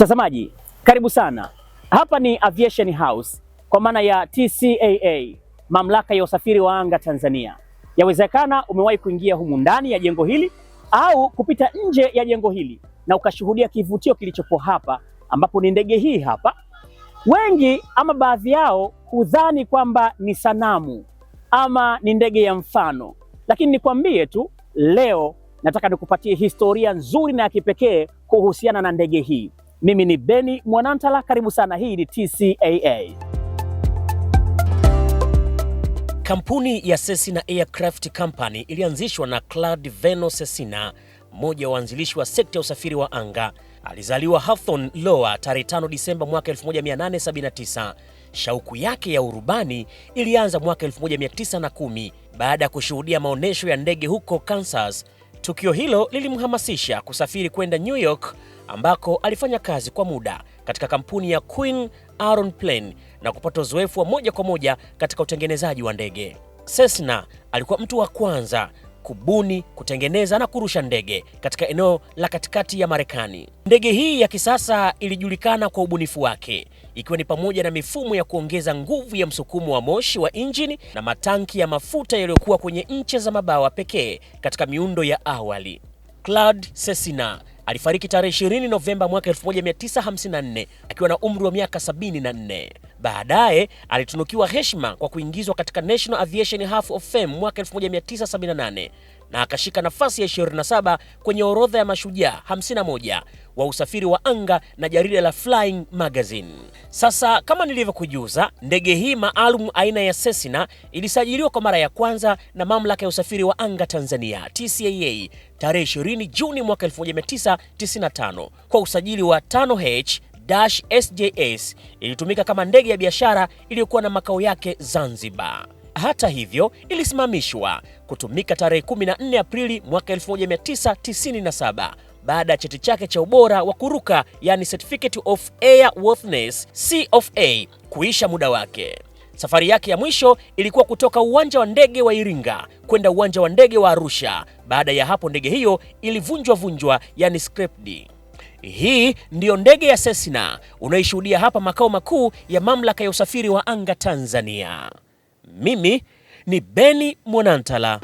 Mtazamaji, karibu sana. Hapa ni Aviation House kwa maana ya TCAA, Mamlaka ya Usafiri wa Anga Tanzania. Yawezekana umewahi kuingia humu ndani ya jengo hili au kupita nje ya jengo hili na ukashuhudia kivutio kilichopo hapa, ambapo ni ndege hii hapa. Wengi ama baadhi yao hudhani kwamba ni sanamu ama ni ndege ya mfano, lakini nikwambie tu leo nataka nikupatie historia nzuri na ya kipekee kuhusiana na ndege hii. Mimi ni Beni Mwanantala, karibu sana. Hii ni TCAA. Kampuni ya Cessna Aircraft Company ilianzishwa na Claude Vernon Cessna, mmoja wa waanzilishi wa sekta ya usafiri wa anga. Alizaliwa Hawthorne, Iowa tarehe 5 Disemba mwaka 1879. Shauku yake ya urubani ilianza mwaka 1910 baada ya kushuhudia maonyesho ya ndege huko Kansas. Tukio hilo lilimhamasisha kusafiri kwenda New York ambako alifanya kazi kwa muda katika kampuni ya Queen Aeroplane na kupata uzoefu wa moja kwa moja katika utengenezaji wa ndege. Cessna alikuwa mtu wa kwanza kubuni, kutengeneza na kurusha ndege katika eneo la katikati ya Marekani. Ndege hii ya kisasa ilijulikana kwa ubunifu wake, ikiwa ni pamoja na mifumo ya kuongeza nguvu ya msukumo wa moshi wa injini na matanki ya mafuta yaliyokuwa kwenye ncha za mabawa pekee katika miundo ya awali. Claude Cessna alifariki tarehe 20 Novemba mwaka 1954 akiwa na umri wa miaka 74. Baadaye alitunukiwa heshima kwa kuingizwa katika National Aviation Hall of Fame mwaka 1978 na akashika nafasi ya 27 kwenye orodha ya mashujaa 51 wa usafiri wa anga na jarida la Flying Magazine. Sasa kama nilivyokujuza, ndege hii maalum aina ya Cessna ilisajiliwa kwa mara ya kwanza na Mamlaka ya Usafiri wa Anga Tanzania TCAA tarehe 20 Juni mwaka 1995 kwa usajili wa 5H-SJS. Ilitumika kama ndege ya biashara iliyokuwa na makao yake Zanzibar. Hata hivyo, ilisimamishwa kutumika tarehe 14 Aprili mwaka 1997 baada ya cheti chake cha ubora wa kuruka, yani Certificate of Airworthiness C of A, kuisha muda wake. Safari yake ya mwisho ilikuwa kutoka uwanja wa ndege wa Iringa kwenda uwanja wa ndege wa Arusha. Baada ya hapo ndege hiyo ilivunjwa vunjwa, yani scrapped. Hii ndiyo ndege ya Cessna unaishuhudia hapa makao makuu ya Mamlaka ya Usafiri wa Anga Tanzania. Mimi ni Beni Mwanantala.